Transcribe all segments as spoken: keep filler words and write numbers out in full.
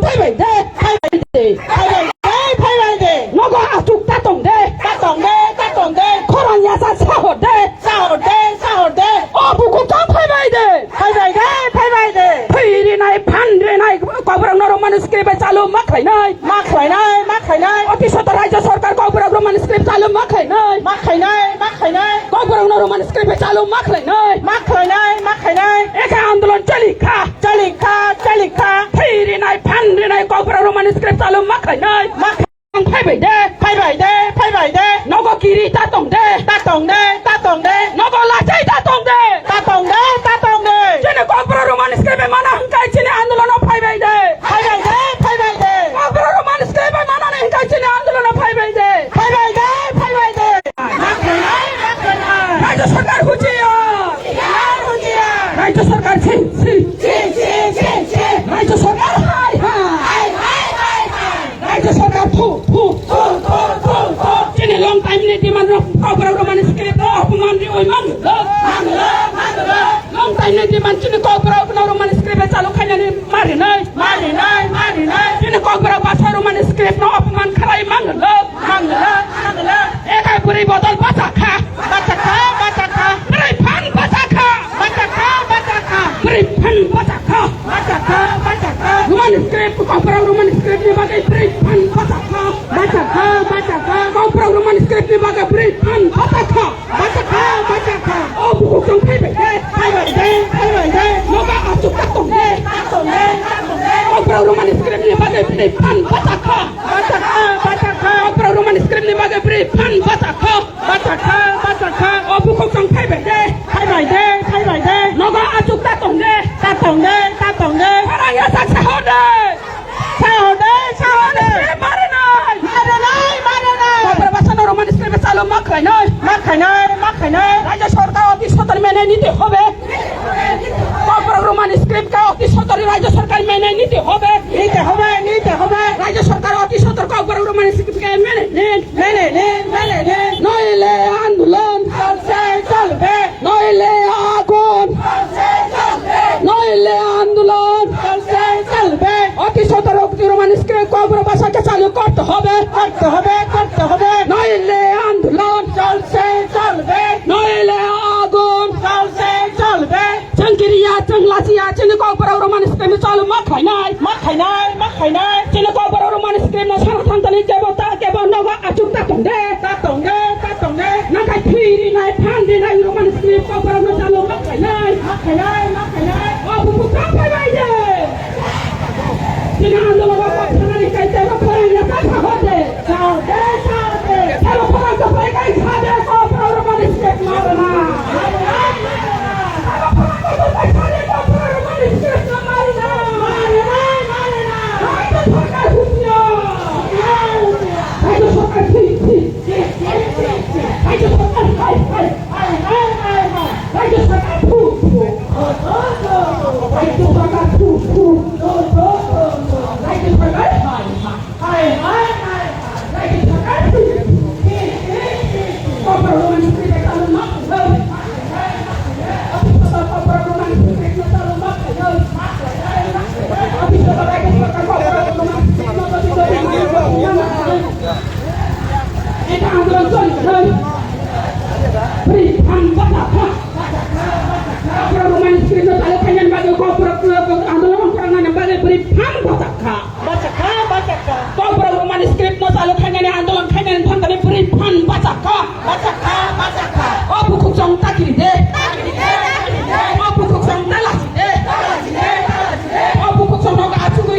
Phaibai de, phaibai de, phaibai de, phaibai de. Nogo achuk ta tong de. Ta tong de, ta tong de. Khorang yasa sahor de. Sahor de, sahor de. O bukhuk tong phaibai de. Phaibai de, phaibai de. Thwi rinai, phan rinai, kokborok no Roman script bai chalu ma khlainai. Ma khlainai, ma khlainai. Oti soto Rajya Sarkar kokborok Roman script chalu ma khlainai. Ma khlainai, ma khlainai. Kokborok no Roman script bai chalu ma khlainai. Ma khlainai, ma khlainai. Ekha andolon chali kha. Chali kha, chali kha. Thwi rinai, phan rinai, kokborok Roman script chalu ma khlainai. Ma khlainai. Phaibai de. Phaibai de, phaibai de. Nogo kiri ta tong de. Ta tong de, ta tong de. Nogo lachai ta tong de. Ta tong de, ta tong de. Chini kokborok Roman script bai mana hwnkhe chini andolono phaibai de. Phaibai de, phaibai de. Kokborok Roman script bai mana hwnkhe chini andolono phaibai de. Phaibai de, phaibai de. Ma khlainai, ma khlainai. Rajya Sarkar hujiya. Hujiya, hujiya. Rajya Sarkar si, si. Si, si, si, si. Rajya Sarkar hai, hai. Hai, hai, hai, hai. Rajya Sarkar thu, thu. Thu, thu, thu, thu. Chini long time ni demand rok kokborok Roman script no apman riui man. Mang lo, mang lo. Long time ni demand chini kokborok no Roman script bai chalu khainani ma rinai. Ma rinai, ma rinai. Chini kokborok basa Roman script no apman khlai man lo. Mang lo, mang lo. Ekha bwrwi bodol bacha kha. Bacha kha, bacha kha. Bwrwi phan bacha kha. Bacha kha, bacha kha. Bwrwi phan bacha kha. Bacha kha, bacha kha. Roman script, kokborok Roman script ni bagwi bwrwi phan bacha kha. Bacha kha, bacha kha. Kokborok Roman script ni bagwi bwrwi phan bacha kha. Bacha kha, bacha kha. O bukhuk tong phaibai de. Phaibai de, phaibai de. Nogo achuk ta tong de. Ta tong de, ta tong de. Kokborok Roman script ni bagwi bwrwi phan bacha kha. Bacha kha, bacha kha. Kokborok Roman script ni bagwi bwrwi phan bacha kha. Bacha kha, bacha kha. O bukhuk tong phaibai de. Phaibai de, phaibai de. Nogo achuk ta tong de. Ta tong de, ta tong de. Khorang yasa sahor de. Sahor de, sahor de. Marinai. Marinai, marinai. Kokborok basa no Roman script bai chalu ma khlainai. Ma khlainai, ma khlainai. Rajya Sarkar oti sotor mene nite hobe. Kokborok Roman script ka oti sotor Rajya Sarkar mene nite hobe. Nite hobe, nite hobe. Rajya Sarkar oti sotor kokborok Roman script ka mene nin. Mene nin, mene nin. Noile andolon. Cholse cholbe. Noile agun. Cholse cholbe. Noile andolon. Cholse cholbe. Oti sotor Roman script kokborok basa ke chalu korte hobe. Korte hobe, korte hobe. Noile andolon. Cholse cholbe. Noile agun. Cholse cholbe. Chwng kiriya, chwng lachiya, chini kokborok Roman script no chalu ma khlainai. Ma khlainai, ma khlainai. Chini kokborok Roman script no sana thangtani kebo ta, kebo nogo achuk ta tong de. Ta tong de, ta tong de. Nangkhe thwi rinai, phan rinai Roman script kokborok no chalu ma khlainai. Ma khlainai, ma khlainai. O bukhuk tong phaibai de. Chini andolon o kok sanani kaisa no phwrwngya ta kha hor de. Sao de, sao de. Sao phwrwng kwplai kai kha de, kokborok Roman script ma rwna. Bwrwi phan bacha kha. Kokborok Roman script no chalu khainani bagwi kokborok andolon khlainani bagwi bwrwi phan bacha kha. Bacha kha, bacha kha. Kokborok Roman script no chalu khainani andolon khainani thangkani bwrwi phan bacha kha. Bacha kha, bacha kha. O bukhuk chwng ta kiri de. Ta kiri de, ta kiri de. O bukhuk chwng ta lachi de. Ta lachi de, ta lachi de. O bukhuk chwng no achugwi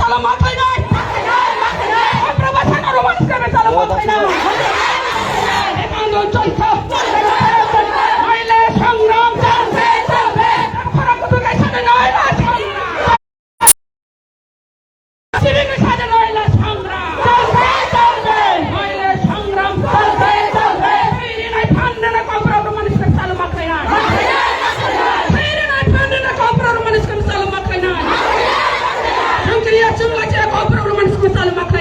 Makhainai. Makhrabai sanaro manis kami salo makhainai. Ekandon chonsa. Maile sangram chonsa. Khara kutu kai sana naila sangram. Sibing kai sana naila sangram. Maile sangram. Siri nai phandana kopra manis kami salo makhainai. Siri nai phandana kopra manis kami salo makhainai. Chwng kiriya chwng lai chaya kok borok rwmani simi salo ma khlai.